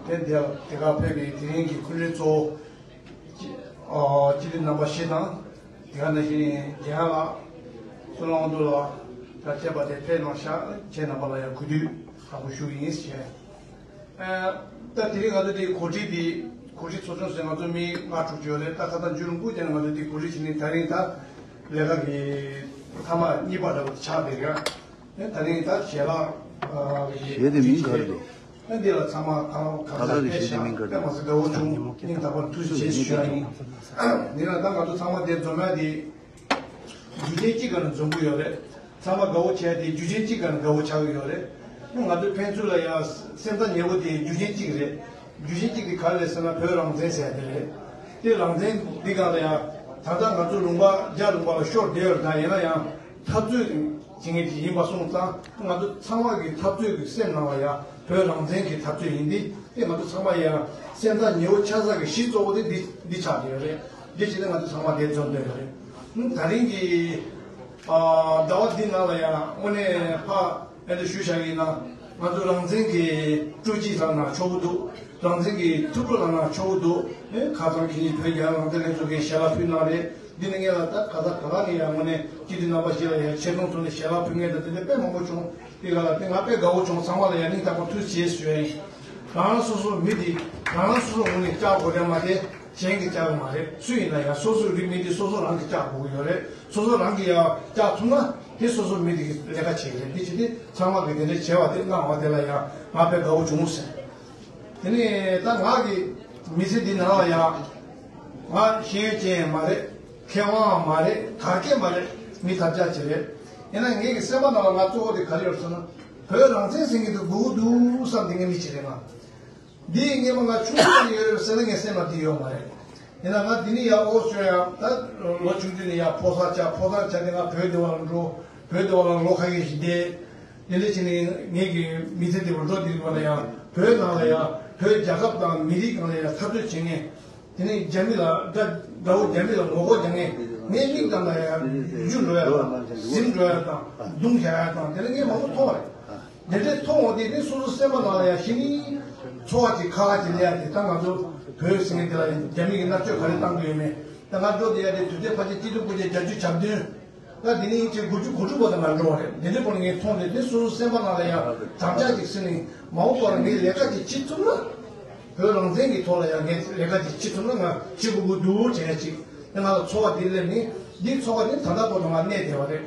དེ་འདིར་དེ་གར་ཕེབས་པའི་དེ་རིང་གི་འཁོན་འཛིན་གཙོ་བོ། ཨོ། སྤྱི་འཐུས་རྣམ་པ་བཞི་དང་། དེ་ག་ནང་བཞིན་རྒན་ལགས། བསོད་ནམས་དབང་འདུས་ལགས་དང་བཅས་པ་དེ་ཕེབས་གནང་ཤག་ཁྱེད་རྣམ་པ་ལ་ཡང་གུས་འདུད་དང་པོ་ཞུ་གི་ཡིན་ཞེས། ཨ། ད་དེ་རིང་ང་ཚོ་འདི་གོ་སྒྲིག་འདི། གོ་སྒྲིག་ཚོགས་ཆུང་ཟེར་ང་ཚོ་མི་ལྔ་དྲུག་ཅིག་ཡོད་རེད། ད་ཁ་སང་རྒྱུན་རིང་པོ་དེ་ནས་ང་ཚོ་འདི་གོ་སྒྲིག་བྱས་ནས་ད་རིང་ད་ལས་ཀ་གི་མཐའ་མ་གཉིས་པ་འདྲ་བོ་ཆགས་བསྡད་ཡོད། ཨེ། ད་རིང་ད་ཞལ་ལག་ཨ། གཞས་དེ་མིང་ག་རེ་འདུག་ཨ། འདི་ལ་ཚང་མ་གང་གང་ད་ག་ག་གི་གཞས་དེ་མིང་ག་རེ་འདུག་དཔེ་མ་སྲིད་དགའ་བོ་བྱུང་། སྙིང་ཐག་པ་ནས་ཐུགས་རྗེ་ཆེ་ཞུ་ཡ་ཡིན། འདི་ལ་ད་ང་ཚོ་ཚང་མ་དེ་འཛོམས་ཡ་དེ། རྒྱུ་རྐྱེན་གཅིག་ག་ནས་འཛོམས་ཀྱི་ཡོད་རེད། ཚང་མ་དགའ་བོ་བྱས་ཏེ་རྒྱུ་རྐྱེན་གཅིག་ག་ནས་དགའ་བོ་ཆགས་ཀྱི་ཡོད་རེད། ང་ཚོ་ཕན་ཚུན་ལ་ཡང་སེམས་ཐག་ཉེ་བོ་དེ་རྒྱུ་རྐྱེན་གཅིག་རེད། རྒྱུ་རྐྱེན་གཅིག་དེ་ག་རེ་རེད་ཟེར་ན་བོད་རང་བཙན་ཟེར་ཡ་དེ་རེད། དེ་རང་བཙན་འདི་སྒང་ལ་ཡང་ད་ལྟ་ང་ཚོ་ལུང་པ་རྒྱ་ལུང་པ་ལ་ཤོར་བསྡད་ཡོད་རེད། ད་ཡིན་ན་ཡང་འཐབ་རྩོད་བྱེད་མཁན་ཅིག་ཡིན་པ་སོང་ཙང་ང་ཚོ་ཚང་མ་གི་འཐབ་རྩོད་ཀྱི་སེམས་ནང་ལ་ཡང་བོད་རང་བཙན་གྱི་འཐབ་རྩོད་ཡིན། དེ་དེ་ང་ཚོ་ཚང་མ་ཡང་སེམས་ཐག་ཉེ་བོ་ཆགས་ས་གི་གཞི་གཙོ་བོ་དེ་འདི་འདི་ཆགས་བསྡད་ཡོད་རེད། འདི་བྱས་ནས་ང་ཚོ་ཚང་མ་འདིར་འཛོམས་བསྡད་ཡོད་རེད། ད་རིང་གི་ཨ་ཟླ་བ་འདི་ནང་ལ་ཡང་དངོས་གནས་ཕ་ཨེ་འདྲ་ཞུ་བཞག་ཡིན་ན། ང་ཚོ་རང་བཙན་གྱི་སྤྲོ་སྐྱིད་ལབ་ན་ཆོག་གི་འདུག་རང་བཙན་གྱི་ཐུགས་སྤྲོ་ལབ་ན་ཆོག་གི་འདུག་ཨེ། ཁ་སང་ཁྱེད་ཀྱིས་བོད་རྒྱལ་ཡོངས་རང་བཙན་ལྷན་ཚོགས་ཀྱི་ཞལ་ལག་ཕུལ་གནང་རེད། འདི་ནི་ངས་ལ་ད་ག་ས་ག་ལ་ནས་ཡང་དངོས་གནས་སྤྱི་འཐུས་རྣམ་པ་ཞིག་ལ་ཡང་ཆེ་མཐོང་ཐོག་ནས་ཞལ་ལག་ཕུལ་མཁན་དང་དེ་འདྲ་དཔེ་མང་པོ་བྱུང་། དེ་ག་ལ་དེ་ང་དཔེ་དགའ་བོ་བྱུང་། ཚང་མ་ལ་ཡང་སྙིང་ཐག་པ་ཐུགས་རྗེ་ཆེ་ཞུ་ཡ་ཡིན། རང་རང་སོ་སོ་མི་དེ་རང་རང་སོ་སོ་ངོས་ནས་བཅག་དགོས་རེད་མ་གཏོགས་གཞན་གྱིས་བཅག་གི་མ་རེད། སུ་ཡིན་ན་ཡང་སོ་སོའི་རིགས་མི་དེ་སོ་སོ་རང་གིས་བཅག་དགོས་ཀྱི་ཡོད་རེད། སོ་སོ་རང་གིས་ཡང་བཅག་ཐུབ་ན་དེ་སོ་སོ་མི་དེ་གི་ལས་ཀ་བྱེད་ཀྱི་རེད། དེ་བྱས་ཏེ་ཚང་མ་གིས་དེ་འདྲ་བྱས་པ་དེ་གནང་བ་དེ་ལ་ཡང་ང་དཔེ་དགའ་བོ་བྱུང་ཟེར། དེ་ནས་ད་ང་གི་མི་ཚེ་འདི་ནང་ལ་ཡང་ང་ཤེས་ཡོན་ཅན་ཡང་མ་རེད། མཁས་དབང་ཡང་མ་རེད། ག་གེ་མ་རེད། མི་ཐབས་ཆག་ཅིག་རེད། ཡིན་ན་ངེད་ཀྱི་སེམས་པ་ནང་ལ་ང་གཙོ་བོ་དེ་ག་རེ་ཡོད་ཟེར་ན། བོད་རང་བཙན་ཟེར་མཁན་དེ་དགོས་ཀྱི་འདུག་བསམ་དེ་ངའི་མི་ཅིག་རེད། ང་འདི་སྔོན་མ་ང་ཆུང་དུས་ནས་ཡོད་རེད་ཟེར་ན་ངའི་སེམས་ལ་འདི་ཡོད་མ་རེད། ཡིན་ན་ང་འདི་ནས་ཡར་ཨོ་སི་ཀྲི་ཡ། ད་ལོ་ཆུང་དུས་ནས་ཡར་ཕོ་གསར་ཆགས། ཕོ་གསར་ཆགས་ཏེ་ང་བོད་སྡེ་བ་ལ་འགྲོ། བོད་སྡེ་བ་ལ་ལོ་ཁ་ཤས་ཤིག་བསྡད། དེ་འདྲ་བྱས་ནས་ངེད་ཀྱི་མི་ཚེ་འདི་བར་འགྲོ་འདི་བ་ལ་ཡང་བོད་ནང་ལ་ཡང་བོད་རྒྱལ་ཁབ་དང་མི་རིགས་སྒང་ལ་ཡང་འཐབ་རྩོད་བྱེད་མཁན། དེ་ནས་རྒྱ་མི་ལ་དགྲ་དགྲ་བོ་རྒྱ་མི་ལ་ངོ་རྒོལ་རྒྱག་མཁན། ངའི་མིག་ནང་ལ་ཡང་འཇུ་འགྲོ་ཡ་དང་ཟིན་འགྲོ་ཡ་དང་རྡུང་བཞག་ཡ་དང་དེ་འདྲ་ངས་མང་པོ་མཐོང་བ་རེད། དེ་འདྲའི་མཐོང་བ་དེ་ནི་སོ་སོ་སེམས་པ་ནང་ལ་ཡང་གཞི་ནས་ཚོར་བ་ཅིག་ཁ་ཁ་ཅིག་སླེབས་ཡ་དེ། ད་ང་ཚོ་བོད་ཟེར་མཁན་དེ་ལ་ཡང་རྒྱ་མི་གིས་མནར་གཅོད་ག་རེ་བཏང་གི་ཡོད་མེད། ད་ང་འགྲོ་བསྡད་ཡ་དེ་དུས་དེབ་ཕལ་ཆེར་སྤྱི་ཟླ་དགུ་བརྒྱ་བརྒྱད་ཅུ་གྱ་བདུན། ད་དེ་ནས་ཕྱིར་དགུ་བཅུ་གོ་དྲུག་བར་དུ་ང་འགྲོ་བ་རེད། དེ་འདྲའི་སྐོར་ངས་མཐོང་ནས་དེ་སོ་སོ་སེམས་པ་ནང་ལ་ཡང་དམ་བཅའ་ཅིག་ཟིན་ནས་མ་འོངས་པར་ངས་ལས་ཀ་ཅིག་བྱེད་ཐུབ་ན། བོད་རང་བཙན་གྱི་ཐོག་ལ་ཡང་ངས་ལས་ཀ་ཅིག་བྱེད་ཐུབ་ན་ང་བྱེད་དགོས་ཀྱི་འདུག་དྲན་ཡ་ཅིག་དེ་ང་ལ་ཚོར་བ་དེ་སླེབས་ནས་འདིའི་ཚོར་བ་དེ་ད་ལྟ་བར་དུ་ང་གནས་བསྡད་པ་རེད།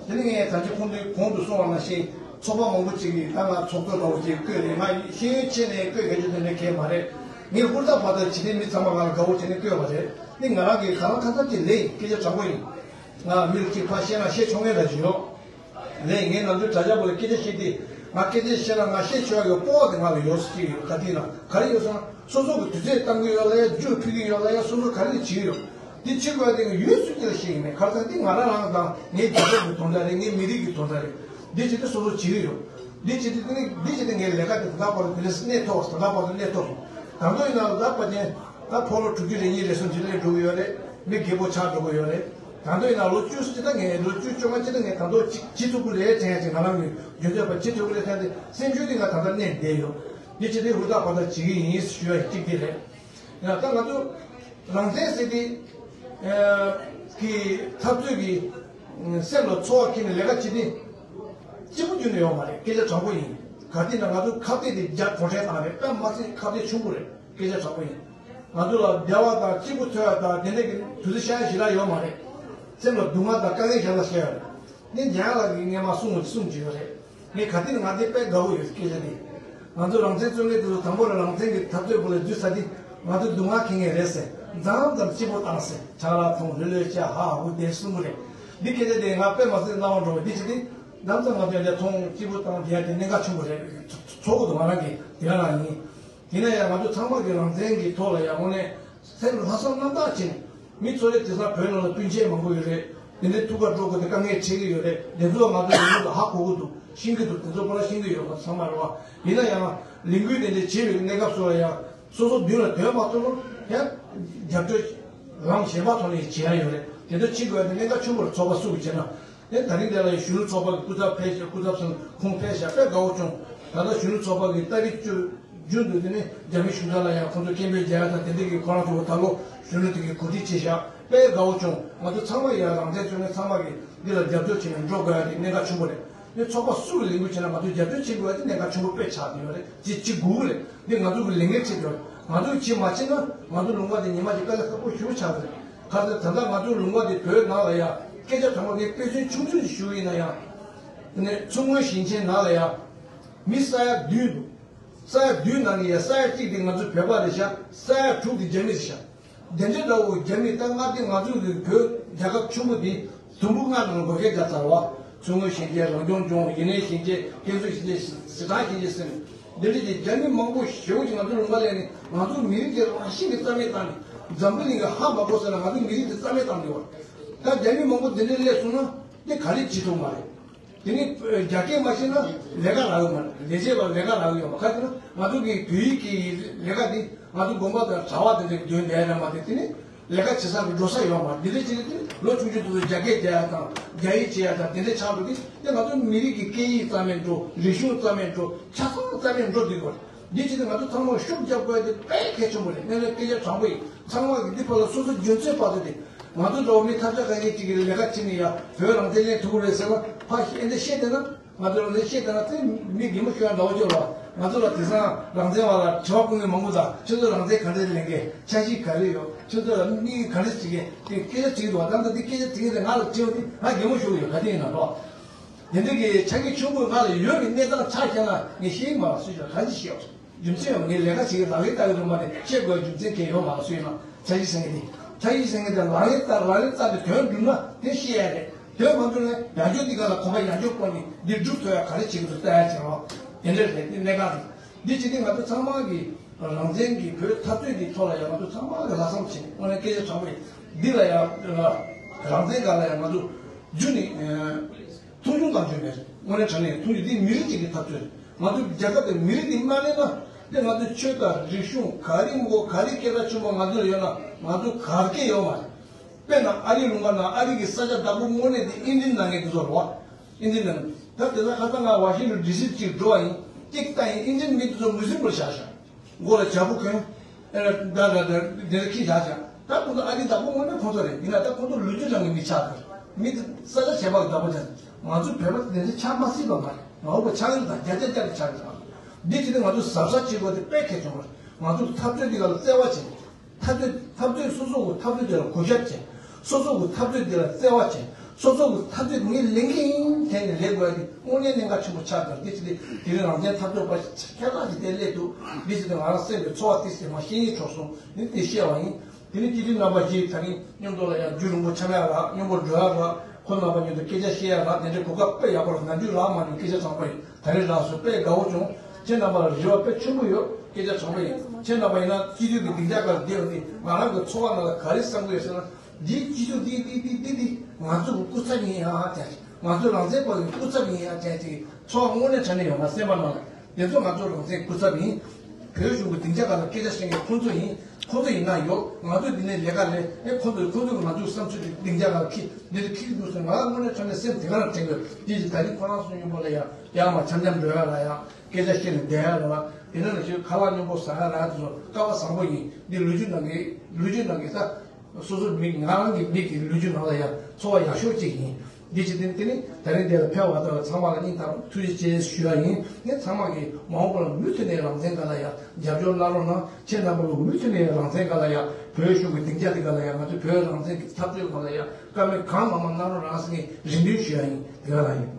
དེ་ནས་ངས་ད་ཅི་གོང་དུ་གོང་དུ་གསུངས་པ་ནང་བཞིན་ཚོགས་པ་མང་པོ་ཅིག་གིས་ད་ང་ཚོགས་གཙོ་ལྟ་བུ་ཅིག་བསྐོས་ནས། ང་ཤེས་ཡོན་ཆེ་ནས་བསྐོས་གལ་ཆེ་དོན་ལས་གལ་མ་རེད། ངས་ཧུར་ཐག་བར་ཐག་བྱས་ནས་མི་ཚང་མ་ང་ལ་དགའ་བོ་བྱས་ནས་བསྐོས་པ་རེད། དེ་ང་རང་གིས་གང་ལ་གང་འཚམ་ཅིག་ལས་ཡིན། སྐད་ཆ་དྲང་པོ་ཡིན། ང་མི་ལ་གཅིག་ཕར་བཤད་ན་བཤད་ཆོག་མཁན་འདྲ་ཅིག་ཡོད། ལས་ངས་ནམ་རྒྱུན་དྲ་རྒྱ་པོ་ལ་སྐད་ཆ་བཤད་དུས། ང་སྐད་ཆ་བཤད་ན་ང་བཤད་ཆོག་ཡོད་སྤོབས་པ་དེ་ང་ལ་ཡོད་ཟེར་གྱི་ཡོད། ག་དུས་ན་ག་རེ་ཡོད་ཟེར་ན་སོ་སོ་གི་དུས་ཚོད་བཏང་གི་ཡོད་ལ་ཡ། རྒྱུ་ཕུལ་གྱི་ཡོད་ལ་ཡ། སོ་སོ་ག་རེ་བྱེད་ཀྱི་ཡོད། འདི་བྱེད་དགོས་དེ་ཡོད་ཚུལ་གྱི་ལ་ཤེས་ཀྱི་མེད། ག་རེ་ཟེར་ན་འདི་ང་རང་རང་དང་ངའི་རྒྱལ་ཁབ་ཀྱི་དོན་དག་རེད། ངའི་མི་རིགས་ཀྱི་དོན་དག་རེད། འདི་བྱེད་དེ་སོ་སོ་བྱེད་ཀྱི་ཡོད། འདི་བྱེད་དེ་འདི་བྱེད་དེ་ངའི་ལས་ཀ་དེ་ད་ལྟ་བར་དུ་དེ་ལས་གནས་ཐོག་ད་ལྟ་བར་དུ་གནས་ཐོག་སོང་། ད་དུང་ཡིན་ན་ལ་ད་ཕ་ཉན་ད་ཕོ་ལོ་དྲུག་ཅུ་རེ་གཉིས་རེ་གསུམ་ཅིག་སླེབས་འགྲོ་གི་ཡོད་རེད། མི་རྒད་པོ་ཆགས་འགྲོ་གི་ཡོད་རེད། ད་དུང་ཡིན་ན་ལོ་བཅུ་ཅི་ད་ངས་ལོ་བཅུ་བཅོ་ལྔ་ཅི་ད་ངས་ད་དུང་ཅིག་ཅི་ཐུབ་ཀྱི་རེད་དྲན་ཡ་ཅིག་ང་རང་གི་རྒྱུ་མཚན་པ་ཅི་ཐུབ་ཀྱི་རེད་དྲན་ཏེ་སེམས་ཤུགས་དེ་ང་ད་ལྟ་གནས་བསྡད་ཡོད། འདི་ཅི་དེ་ཧུར་ཐག་ཧུར་ཐག་བྱེད་ཀྱི་ཡིན་ཞུ་ཡ་གཅིག་དེ་རེད། ཡང་ད་ང་ཚོ་རང་བཙན་ཟེར་དེ་གི་འཐབ་རྩོད་ཀྱི་སེམས་ལ་ཚོར་བ་སྐྱེས་ནས་ལས་ཀ་བྱེད་དེ་སྐྱིད་པོ་རྒྱུན་ནས་ཡོད་མ་རེད། སྐད་ཆ་དྲང་པོ་ཡིན། ག་དུས་ན་ང་ཚོ་ཁ་གཏད་དེ་རྒྱ་གོང་ཁྲལ་བཏང་རེད། དཔེ་མ་སྲིད་ཁ་གཏད་ཆེན་པོ་རེད། སྐད་ཆ་དྲང་པོ་ཡིན། ང་ཚོ་ལ་བདེ་བ་དང་སྐྱིད་པོ་ཐོབ་ཡ་དང་དེ་འདྲ་གི་དུས་ཚོད་ཤར་ཡ་ཞེ་དྲག་ཡོད་མ་རེད། སེམས་ལ་སྡུག་བསྔལ་དང་དཀའ་ངལ་གཞན་ལ་བཤད་ཡ་རེད། ངས་འཇམ་དབྱངས་ལགས་ཀྱིས་སྔས་མ་གསུངས་གསུངས་བྱས་ཡོད་རེད། ངས་ག་དུས་ང་དེ་དཔེ་དགའ་བོ་ཡོད་སྐད་ཆ་དེ། ང་ཚོ་རང་བཙན་རྩོད་མཁན་དེ་ཚོ་དང་པོ་ལ་རང་བཙན་གྱི་འཐབ་རྩོད་པོ་ལ་འཛུལ་ཚར་དུས་ང་ཚོ་སྡུག་བསྔལ་ཁེལ་མཁན་རེད་ཟེར། མཚམས་མཚམས་སྐྱིད་པོ་བཏང་ཟེར། ཆང་རག་འཐུང་། ལྷོད་ལྷོད་བྱས་ཧ་ཧ་ཧུ་དེ་གསུང་གི་རེད། འདི་སྐད་ཆ་དེ་ང་དཔེ་མ་སྲིད་རྣ་བ་འགྲོ་བ་འདི་བྱེད་དུས་མཚམས་མཚམས་ང་ཚོ་ཡང་འཐུང་སྐྱིད་པོ་བཏང་བསྡད་དེ་གནད་འགག་ཆེན་པོ་རེད། ཚོར་གི་འདུག་ང་རང་གི་དེ་ག་རང་ཡིན། ཡིན་ན་ཡང་ང་ཚོ་ཚང་མ་གི་རང་བཙན་གྱི་ཐོག་ལ་ཡང་དངོས་གནས་སེམས་ལྷག་བསམ་རྣམ་དག་བྱས་ནས། མི་ཚོ་རེ་དེང་སང་བོད་ནང་ལ་སྤུན་མཆེད་མང་པོ་ཡོད་རེད། དེ་འདྲའི་ཐུགས་ཁ་སྤྲོ་དགོས་དེ་དཀའ་ངལ་འཕྲད་ཀྱི་ཡོད་རེད། དེ་ཚོ་ང་ཚོ་ཡོང་གི་འདུག་ཧ་གོ་གི་འདུག་ཤེས་ཀྱི་འདུག་དེ་ཚོ་ཁོ་རང་ཤེས་ཀྱི་ཡོད་པ་ཚང་མ་རེད་བ། ཡིན་ན་ཡང་ལས་འགུལ་དེ་འདྲ་བྱེད་པའི་གནས་སྐབས་སུ་ལ་ཡང་སོ་སོ་མདུན་ལ་དོན་མ་ཐོན་ལོ་ཡང་རྒྱབ་སྐྱོར་ལམ་གཞན་པ་ཐོག་ནས་བྱེད་ཡ་ཡོད་རེད། དེ་ཚོ་བྱེད་དགོས་ཡ་དེ་གནད་འགག་ཆེན་པོ་རེད། ཚོགས་པ་སུ་གིས་བྱས་ན། ཨེ་ད་རིང་འདི་ལ་ཡང་གཞོན་ནུ་ཚོགས་པ་གི་སྐུ་ཚབ་ཕེབས་ཤག་སྐུ་ཚབ་ཟེར་ན་ཁོང་ཕེབས་ཤག་དཔེ་དགའ་བོ་བྱུང་། ད་ལྟ་གཞོན་ནུ་ཚོགས་པ་གི་ལྟ་བའི་བཅུ་རྒྱུན་དུ་དེ་ནས་རྒྱ་མི་གཞུང་ཚབ་ལ་ཡང་ཁོང་ཚོ་སྐད་འབོད་རྒྱག་ཡ་དང་དེ་འདྲ་གི་ཁོ་རང་ཚོ་ད་ལོ་གཞོན་ནུ་དེ་གི་གོ་སྒྲིག་བྱས་ཤག་དཔེ་དགའ་བོ་བྱུང་། ང་ཚོ་ཚང་མ་ཡང་རང་བཙན་རྩོད་མཁན་ཚང་མ་གི་འདི་ལ་རྒྱབ་སྐྱོར་བྱས་ནས་འགྲོ་དགོས་ཡ་དེ་གནད་འགག་ཆེན་པོ་རེད། ནས་ཚོགས་པ་སུ་གི་ལས་འགུལ་བྱས་ན་ང་ཚོས་རྒྱབ་སྐྱོར་བྱེད་དགོས་ཡ་དེ་གནད་འགག་ཆེན་པོ་དཔེ་ཆགས་བསྡད་ཡོད་རེད། ཅི་བྱེད་དགོས་རེད། འདི་ང་ཚོ་གི་ལས་འགན་ཆེ་དགོས་རེད། ང་ཚོས་བྱེད་མ་བྱེད་ན་ང་ཚོ་ལུང་པ་དེ་ཉི་མ་གཅིག་དཀའ་ལས་ཁག་པོ་ཞེ་པོ་ཆགས་རེད། ག་ཚོད་ད་ལྟ་ང་ཚོའི་ལུང་པ་དེ་བོད་ནང་ལ་ཡ་སྐད་ཆ་དྲང་པོ་ངས་དཔེ་མཚོན་ཆུང་ཆུང་ཞིག་ཞུ་ཡིན་ན་ཡང་། དེ་ནས་མཚོ་སྔོན་ཞིང་ཆེན་ནང་ལ་ཡ་མི་ས་ཡ་བདུན་འདུག་ས་ཡ་བདུན་ནང་ནས་ཡ་ས་ཡ་གཅིག་དེ་ང་ཚོ་བོད་པ་རེད་ཤག་ས་ཡ་དྲུག་དེ་རྒྱ་མི་རེད་ཤག་དེ་འདྲའི་འདྲ་བོ་རྒྱ་མི་ད་སྔ་དེ་ང་ཚོ་གི་བོད་རྒྱལ་ཁབ་ཆུང་ཀུ་དེ་དུམ་བུ་ལྔ་ནང་ལ་བགོ་བཤའ་རྒྱག་ཚར་བ། མཚོ་སྔོན་ཞིང་ཆེན། རང་སྐྱོང་ལྗོངས། ཡུན་ནན་ཞིང་ཆེན། ཀན་སུའུ་ཞིང་ཆེན། ཟི་ཁྲོན་ཞིང་ཆེན་ཟེར་ནས་འདི་འདྲ་ཅིག་རྒྱ་མི་མང་པོ་ཞེ་པོ་ཅིག་ང་ཚོ་ལུང་པ་སླེབས་ནས་ང་ཚོ་མི་རིགས་ཀྱི་རང་བཞིན་གྱི་རྩ་མེད་བཏང་ནས། འཛམ་བུ་གླིང་གི་ཧ་མ་གོ་ཟེར་ན་ང་ཚོ་མི་རིགས་ཀྱི་རྩ་མེད་བཏང་འདུག་བ། ད་རྒྱ་མི་མང་པོ་འདི་འདྲ་སླེབས་སོང་ན་དེ་ག་རེ་བྱེད་ཐུབ་མ་རེད། དེ་ནི་རྒྱ་སྐད་མ་ཤེས་ན་ལས་ཀ་རག་ཡོད་མ་རེད། ལས་བྱེད་པ་ལས་ཀ་རག་ཡོད་མ་རེད། ག་ཅི་ན་ང་ཚོ་གི་བོད་ཡིག་གི་ལས་ཀ་འདི་ང་ཚོ་དགོན་པ་དང་གྲྭ་པ་དེ་འདྲ་སྡོད་བསྡད་ཡ་མ་རེད། དེ་ནི་ལས་ཀ་བྱེད་ས་གི་འགྲོ་ས་ཡོད་མ་རེད། འདི་འདྲ་བྱེད་དུས་ལོ་ཆུང་ཆུང་དེ་ཚོ་རྒྱ་སྐད་རྒྱག་ཡ་དང་རྒྱ་ཡིག་བྱེད་ཡ་དང་དེ་འདྲ་ཆགས་འགྲོ་དུས་དེ་ང་ཚོ་མི་རིགས་ཀྱི་སྐད་ཡིག་རྩ་མེད་འགྲོ། རིག་གཞུང་རྩ་མེད་འགྲོ། ཆ་ཚང་རྩ་མེད་འགྲོ་འདུག་གོ། འདི་བྱེད་དུས་ང་ཚོ་ཚང་མ་ཤུགས་རྒྱབ་དགོས་ཡ་དེ་དཔེ་གལ་ཆེན་པོ་རེད། ངས་ལ་སྐད་ཆ་དྲང་པོ་ཡིན། ཚང་མ་གི་འདི་ཕར་ལ་སོ་སོ་རྒྱུ་མཚན་དཔག་ཚོད་དེ། ང་ཚོ་འདྲ་བོ་མི་ཐབས་ཆག་ཁ་ཤས་ཅིག་གིས་ལས་ཀ་བྱེད་ནས་ཡ་བོད་རང་བཙན་ལེན་ཐུབ་ཀྱི་རེད་ཟེར་ན་ཕར་ཨེ་འདྲ་བཤད་བསྡད་ན། ང་ཚོ་རང་བཙན་བཤད་བསྡད་ན་དེ་མི་རྒན་མོ་ཤོར་ཡ་འདྲ་བོ་ཅིག་རེད་བ། ང་ཚོ་ལ་དེང་སང་རང་བཙན་བ་ལ་དྲི་བ་བཀོད་མཁན་མང་པོ་འདུག་ཁྱོད་ཚོ་རང་བཙན་ག་འདྲ་ལེན་མཁན། འཆར་གཞི་ག་རེ་ཡོད། ཁྱོད་ཚོ་ལ་དམིགས་ཡུལ་ག་རེ་བྱེད་མཁན། དེ་སྐད་ཆ་དྲིས་འདུག་བ། ད་ལྟ་འདི་སྐད་ཆ་དྲིས་མཁན་དེ་ང་ལ་དྲིས་པ་དེ་ང་རྒན་མོ་ཤོར་གི་ཡོད། ག་དུས་ཡིན་ན་རོགས། དེ་འདྲ་གི་ཆ་རྐྱེན་ཆུང་ངུ་ང་ལ་ཡོད་པའི་གནས་སྟངས་ཆ་བཞག་ན་ངས་ཤེས་ཀྱི་མ་རེད། སུས་ཀྱང་ག་ཅི་ཤེས་ཡོད། རྒྱུ་མཚན་ཡང་ངས་ལས་ཀ་བྱེད་ཀྱི་ལག་ལེན་བསྟར་གྱི་རེད་མ་གཏོགས་བཤད་དགོས་རྒྱུ་མཚན་གང་ཡང་ཡོད་མ་རེད། སུ་ཡིན་ན་འཆར་གཞི་ཟེར་མཁན་དེ། འཆར་གཞི་ཟེར་མཁན་དེ་ལག་ལེན་བསྟར་ལག་ལེན་བསྟར་ཏེ་དོན་འགྲུབ་ན་དེ་བཤད་ཡ་རེད། དོན་མ་འགྲུབ་ན་ཡང་བསྐྱར་འདི་ག་ལ་གོམ་པ་ཡང་བསྐྱར་བསྐོར་ནས་འདི་སྒྲུབ་ཐུབ་ཡ་ག་རེ་བྱེད་ཀྱི་འདུག་ལྟ་ཡ་བྱེད་རོགས། དེ་འདྲ་རེད། དེ་གནད་འགག་རེད། འདི་བྱེད་དུས་ང་ཚོ་ཚང་མ་གིས་རང་བཙན་གྱི་བོད་འཐབ་རྩོད་འདིའི་ཐོག་ལ་ཡང་ང་ཚོ་ཚང་མ་གིས་ལྷག་བསམ་བྱས་ནས་དངོས་གནས་སྐད་ཆ་དྲང་པོ་ཡིན། འདི་ལ་ཡང་རང་བཙན་སྒང་ལ་ཡང་ང་ཚོ་རྒྱུན་ནས། མཐོང་ཆུང་བཏང་རྒྱུ་མེད། དངོས་གནས་དྲང་གནས་མཐོང་ཆུང་འདི་མི་རིགས་གཅིག་གི་འཐབ་རྩོད་རེད། ང་ཚོ་རྒྱལ་ཁབ་དང་མི་རིགས་འདི་མ་གནས་ན་དེ་ང་ཚོ་ཆོས་དང་རིག་གཞུང་ག་རེ་མགོ་ག་རེ་སྐད་གྲགས་ཆེན་པོ་ང་ཚོ་ལ་ཡོད་ན་ང་ཚོ་ག་གེ་ཡོད་མ་རེད། དཔེར་ན་ཨ་རིའི་ལུང་པ་ན་ཨ་རི་གི་ས་ཆ་བདག་པོ་དངོས་གནས་དེ་ཨིན་ཇིའི་ནང་ངེ་དེ་ཚོ་རེད་བ། ཨིན་ཇིའི་ནང་ད་དེ་ཚ་ཁ་སང་ང་ཝ་ཤིང་ཊོན་ཌི་སི་གཅིག་འགྲོ་བ་ཡིན། གཅིག་ལྟ་ཡིན་ཨིན་ཇིའི་མི་དེ་ཚོ་མུ་སི་ལིམ་པོ་བཞག་བཞག་མགོ་ལ་བྱ་སྤུ་གོན། ཨེ་ད་ད་ད་དེ་འདྲ་ཁྱི་བཞག་བཞག་ད་ཁོང་ཚོ་ཨ་རིའི་བདག་པོ་དངོས་གནས་ཁོང་ཚོ་རེད། ཡིན་ན་ད་ཁོང་ཚོ་ལོ་རྒྱུས་རང་གི་མི་ཆགས་ཀྱི་རེད། མི་དེ་ས་ཆ་གཞན་པ་གི་བདག་པོ་ཆགས། ང་ཚོ་བོད་པ་དེ་འདྲ་ཆགས་མ་སྲིད་པ་མ་རེད། མ་འོངས་པ་ཆགས་ཡོད་ད་བརྒྱ་ཆ་བརྒྱ་ཆགས་ཀྱི་རེད། འདི་བྱས་ཏེ་ང་ཚོ་གཟབ་གཟབ་བྱེད་དགོས་དེ་དཔེ་གལ་ཆེན་པོ་རེད། ང་ཚོ་འཐབ་རྩོད་འདི་ག་ལ་བརྩེ་བ་བྱེད། འཐབ་རྩོད་འཐབ་རྩོད་སོ་སོ་གི་འཐབ་རྩོད་དེ་ལ་གུས་ཞབས་བྱེད། སོ་སོ་གི་འཐབ་རྩོད་དེ་ལ་བརྩེ་བ་བྱེད། སོ་སོ་གི་འཐབ་རྩོད་ངས་ལས་འགན་ཡིན་དྲན་ནས་ལས་དགོས་ཡ་དེ་དངོས་གནས་གནད་འགག་ཆེན་པོ་ཆགས་ཀྱང་འདི་ཅི་སྟེ་དེ་རིང་རང་བཙན་འཐབ་རྩོད་པ་ཁྱད་ལག་ཅིག་དེ་སླེབས་འདུག་འདི་ཅི་སྟེ་ང་རང་སེམས་ཀྱི་ཚོར་བ་ཏིག་ཙམ་མ་ཤེས་ཡིན་གྲོགས་སོང་ནི་དེ་བཤད་བ་ཡིན། དེ་ནི་སྐྱིད་སྡུག་རྣམ་པ་བཞི་ད་རིང་མཉམ་དུ་ལ་ཡང་རྒྱུ་རིང་པོ་འཆམ་ཡ་རག་མཉམ་པོ་འགྲོ་ཡ་རག་ཁོང་རྣམ་པ་མཉམ་དུ་སྐད་ཆ་བཤད་ཡ་རག་དེ་འདྲའི་གོ་སྐབས་དཔེ་ཡག་པོ་རག་ནམ་རྒྱུན་རག་མ་མྱོང་། སྐད་ཆ་དྲང་པོ་ཡིན། ད་རེས་རག་སོང་། དཔེ་དགའ་བོ་བྱུང་། ཁྱེད་རྣམ་པ་ལ་རེ་བ་དཔེ་ཆེན་པོ་ཡོད། སྐད་ཆ་དྲང་པོ་ཡིན། ཁྱེད་རྣམ་པ་ཡིན་ན་སྤྱི་འཐུས་ཀྱི་སྡིངས་ཆ་སྒང་ལ་བསྡད་པ་འདི་ང་རང་གི་ཚོར་བ་ནང་ལ་ག་རེ་བསམ་གྱི་ཡོད་ཟེར་ན། འདིའི་སྤྱི་འཐུས་འདི་འདི་འདི་འདི་འདི་ང་ཚོ་གི་སྐུ་ཚབ་ཡིན་ཡ་དྲན་ཅིག་ང་ཚོ་རང་བཙན་པ་གི་སྐུ་ཚབ་ཡིན་ཡ་དྲན་ཅིག་ཚོར་བ་དངོས་གནས་དྲང་གནས་ཡོད། ང་སེམས་པ་ནང་ལ། དེ་ཚོ་ང་ཚོ་རང་བཙན་སྐུ་ཚབ་ཡིན། བོད་གཞུང་གི་སྡིངས་ཆ་སྒང་ལ་སྐད་ཆ་བཤད་མཁན་ཁོང་ཚོ་ཡིན། ཁོང་ཚོ་ཡིན་ན་ཡོད། ང་ཚོ་འདི་ནས་ལས་ཀ་ལས་ཨེ་ཁོང་ཚོ་ཁོང་ཚོ་གི་ང་ཚོའི་བསམ་ཚུལ་དེ་སྡིངས་ཆ་སྒང་ལ་འཁྱེར་འདི་ལ་འཁྱེར་གི་འདུག་ཟེར་ང་དངོས་གནས་དྲང་གནས་སེམས་དེ་ག་རང་དྲན་གི་ཡོད། དེ་བཞིན་ད་རིང་ཁོ་རང་ཚོ་མཉམ་པོ་ལ་ཡ་ཡར་མར་འཆམ་འཆམ་འགྲོ་ཡ་ལ་ཡ་སྐད་ཆ་བཤད་ནས་བསྡད་ཡ་ལ་ཡ་དེ་ནས་ལ་ཞིག་ཁ་ལག་མཉམ་པོ་ཟ་ཡ་ལ་ཡ་དེ་ཚོ་སྐལ་བ་བཟང་པོ་ཡིན། འདི་ལོ་རྒྱུས་ནང་གི་ལོ་རྒྱུས་ནང་གི་ད། སོ་སོའི་མིག་ང་རང་གི་མིག་གི་ལོ་རྒྱུས་ནང་ལ་ཡང་ཚོར་བ་ཡག་ཤོས་གཅིག་ཡིན། འདི་ཕྱི་དེ་དེ་ནི་ད་རིང་འདི་ལ་ཕེབས་པ་དང་ཚང་མ་ལ་སྙིང་ཐག་པ་ཐུགས་རྗེ་ཆེ་ཞུ་ཡ་ཡིན། ངས་ཚང་མ་གི་མ་འོངས་པ་ལ་མུ་མཐུད་ནས་རང་བཙན་སྒང་ལ་ཡང་རྒྱབ་སྐྱོར་གནང་རོགས་གནང་། ཁྱེད་རྣམ་པ་ལ་མུ་མཐུད་ནས་རང་བཙན་སྒང་ལ་ཡང་བོད་གཞུང་གི་སྡིངས་ཆ་དེ་སྒང་ལ་ཡང་ང་ཚོ་བོད་རང་བཙན་གྱི་འཐབ་རྩོད་སྒང་ལ་ཡང་དཀའ་མོལ་གང་མང་མང་གནང་རོགས་གནང་ཟེར་ངས་རེ་འདུན་ཞུ་ཡ་ཡིན། དེ་ག་རང་ཡིན།